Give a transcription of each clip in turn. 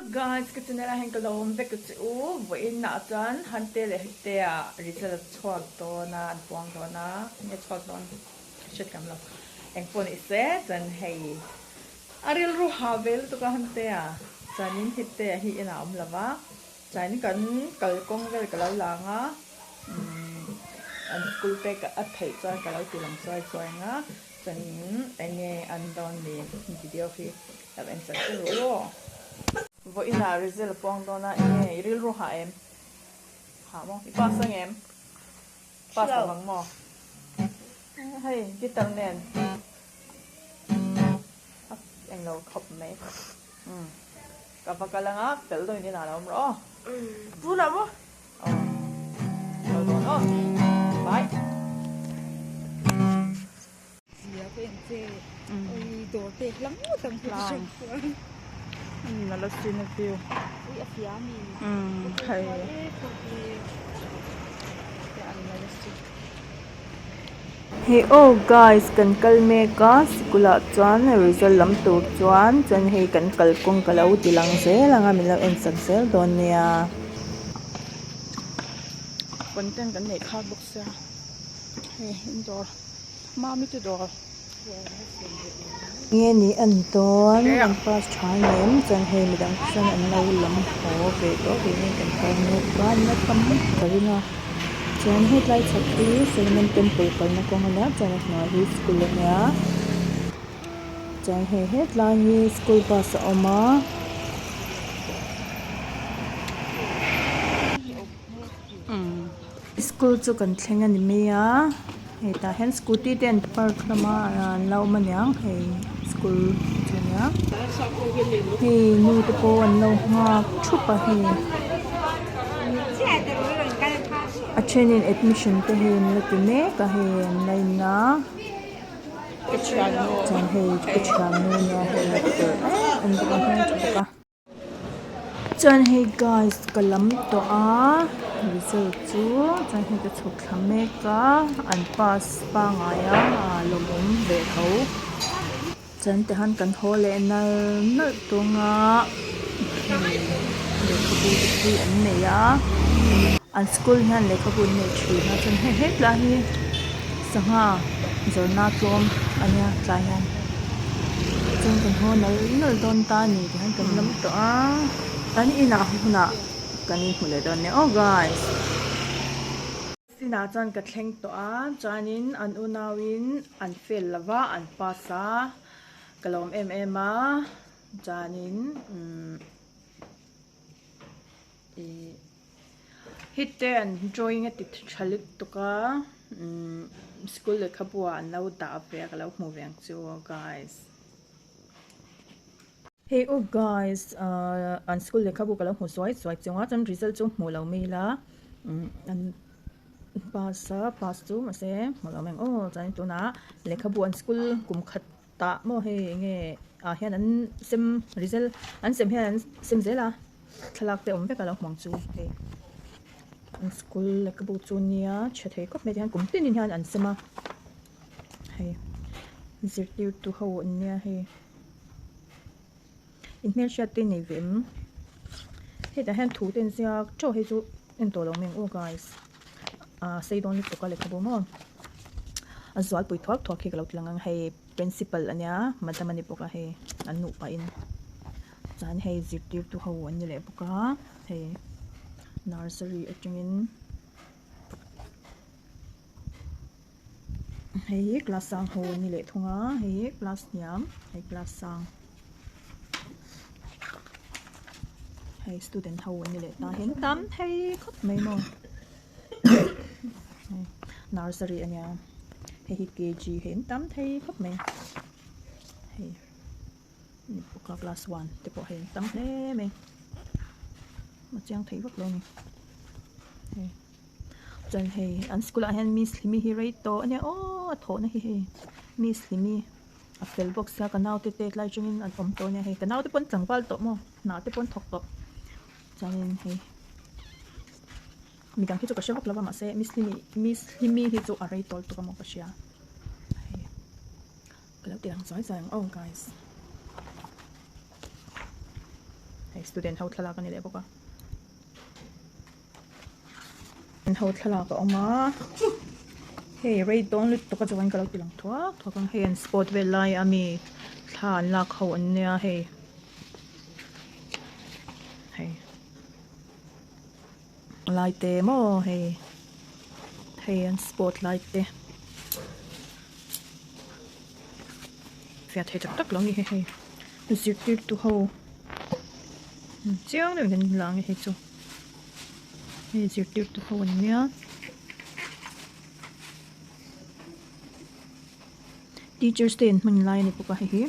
guys ka channel ah hian ka lo awm vek che u vawiin ah chuan Hante leh Hite ah result chhuak dawn a an puang dawn a nge chhuak dawn hriat ka awm lo engpawh ni se chuan hei a rilru ha ve lutuk a Hante ah chuanin Hite ah hi inah a awm lo va chuanin kan kalkawng vel ka lo lang a umm an school te a theih chuan ka lo ti lang chuai chuai ang a chuanin enge an dawn ni video hi. Lo en chak che ru aw. Vawiinah result a puang dawn a, enge i rilru hah em? Hah maw? I pass ang em? Pass lo ang maw? Hei guitar nen a eng lo khawp mai. Umm ka va kal anga fel deuhin inah lo awm rawh aw. Tunah maw? Aw lo dawn aw. Bye. Hei aw guys kan kal mek a sikul ah chuan result lam tur chuan chuan hei kan kalkawng ka lo ti lang zel ang a min lo en sak zel dawn nia. Content kan neih khak bawk sia hei indoor. Mami te dawr. Nge ni an dawn an pass tha ngem chuan hei midang te chuan an lo lam haw ve tawh ve nge kan kal mek a an la tam ka ring a chuan hetlai chhak hi Solomon temple kalna kawng a nia chuan a hnuai hi school a nia chuan hei hetlai hi school bus a awm a. School chu kan thleng a ni mai a hei tah hian scooty te an park hlawm a an la awm aniang hei school chu a nia hei nu te pawh an lo nghak thup a hei a thenin admission te hei an la ti mek a hei an la in a chuan hei ka thiannu nia hei a fel em em bawk a hmeltha bawk a. Chuan hei guys ka lam tawh a result chu chuan hei ka chhuk thla mek a an pass pangai a ah lawmawm ve tho chuan tihian kan haw leh nal nalh tung a hei lehkhabu te khi an nei a an school hian lehkhabu an nei thin a chuan hei hetlai hi sangha zawrhna tlawm a nia tlai hian chuan kan haw nal nal dawn ta a ni tihian kan lam tawh a kan inah hunah kan inhmu leh dawn nia aw guys. Inah chuan ka thleng tawh a chuanin an unauin an fail lova an pass a ka lawm em em a chuanin umm ih. Hite an drawing a ti tha lutuk a umm school lehkhabu ah an lo dah ve a ka lo hmu ve ang chu aw guys. Hei aw guys ahh an school lehkhabu ka lo hmu zuai zuai chung a chuan result chu hmuh lo mai ila umm an pass a pass chu mahse hmuh lo mai ang aw chuan tunah lehkhabu an school kum khat tah maw hei enge ah hian an sem result an sem hian an sem zel a thlalak te awm vek a lo hmu ang chu hei an school lehkhabu chu nia tha thei khawp mai tihian kum tinin hian an sem a hei zirtirtu ho an nia hei in hmelhriat te nei ve em hetah hian thu te an ziak teuh hei chu en tawh lo mai ang aw guys. ah sei dawn lutuk a lehkhabu maw a zualpui thuak thuak hi ka lo ti lang ang hei principal ania madam ani bawk a hei an nupa in chuan hei zirtirtu ho an ni leh bawk a hei nursery atangin hei hi class sang ho an ni leh thung a hei hi class hniam hei class sang. Hei student ho an ni leh ta hian tam thei khawp mai maw hei nursery a nia hei hi kg hei an tam thei khawp mai hei ni bawk a class one te pawh hei an tam hle mai a chiang thei vak lo a ni hei chuan hei an school ah hian miss hlimi hi rei tawh a nia aw a thawhna hi hei miss hlimi. A fel bawk sia ka naute te tlai atangin an awm tawh ania hei ka naute pawn tlangval tawh maw hna te pawn thawk tawh chuanin hei midang hi chu ka hre vak lo va mahse miss hlimi miss hlimi hi chu a rei tawl tuk a maw ka hria hei ka lo ti lang zuai zuai ang aw guys. Hei student ho thlalak a ni leh bawk a. Ho thlalak a awm a hei rei dawn lutuk a chuan ka lo ti lang thuak thuak ang hei an sport vel lai a mi thla an lak ho an nia hei hei lai te maw hei hei an sport lai te fiah thei tak tak lo ni hei hei zirtirtu ho chiang deuhin kan la ang e hei chu hei zirtirtu ho an nia teachers te an hman lai a ni bawk a hei hi.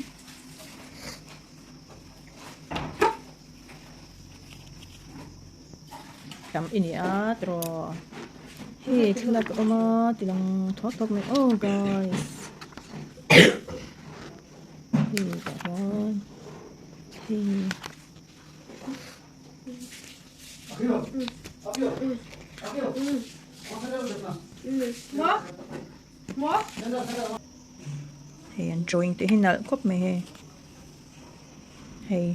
Tam i ni a tiraw hei thlalak a awm a ti lang thuak thuak mai aw guys hei tah hian hei hei an drawing te hi nalh khawp mai hei. Hei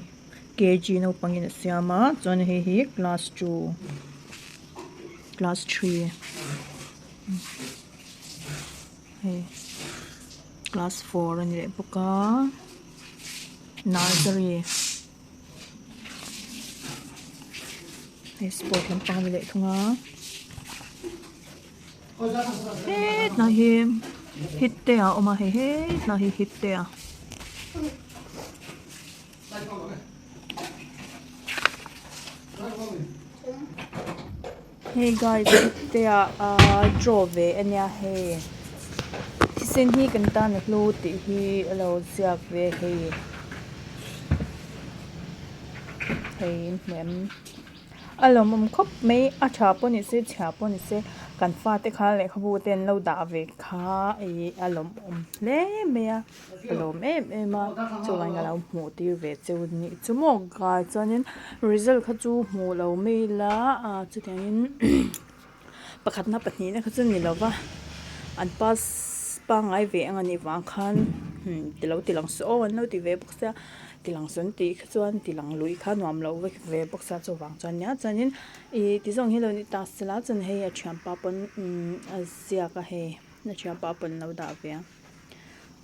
kg naupangin a siam a chuan hei hi class two class three hei class four a ni leh bawk a nursery hei sport lampang a ni leh thung a hetlai hi hit te a awm a hei hetlai hi hit te a. Hei guys hit te ah ahh draw ve a nia hei thisen hi kan tan a hlu tih hi a lo ziak ve hei hei in hmu em. A lawmawm khawp mai a tha pawh ni se chhia pawh ni se kan fate kha lehkhabu te an lo dah ve kha ih a lawmawm hle mai a ka lawm em em a chuan ka lo hmuh tir ve cheu nih chu maw kai chuanin result kha chu hmuh lo mai ila ah chutiangin pakhatna pahnihna kha chu ni lova an pass pangngai ve ang anih vang khan ti lo ti lang suh aw an lo ti ve bawk sia ti lang suh an tih kha chuan ti lang lui kha nuam lo vek ve bawk sia chuvang chuan nia chuanin ih ti zawng hi lo ni ta sela chuan hei a thianpa pawn a ziak a hei a thianpa pawn a lo dah ve a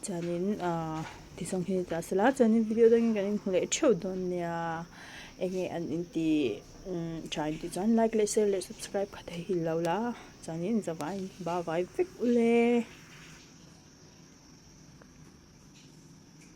chuanin ahh ti zawng hi ni ta sela chuanin video dangin kan inhmu leh theuh dawn nia enge an intih. Umm tha in tih chuan like leh share leh subscribe kha thei hi lo la chuanin zavai ba vai vek ule.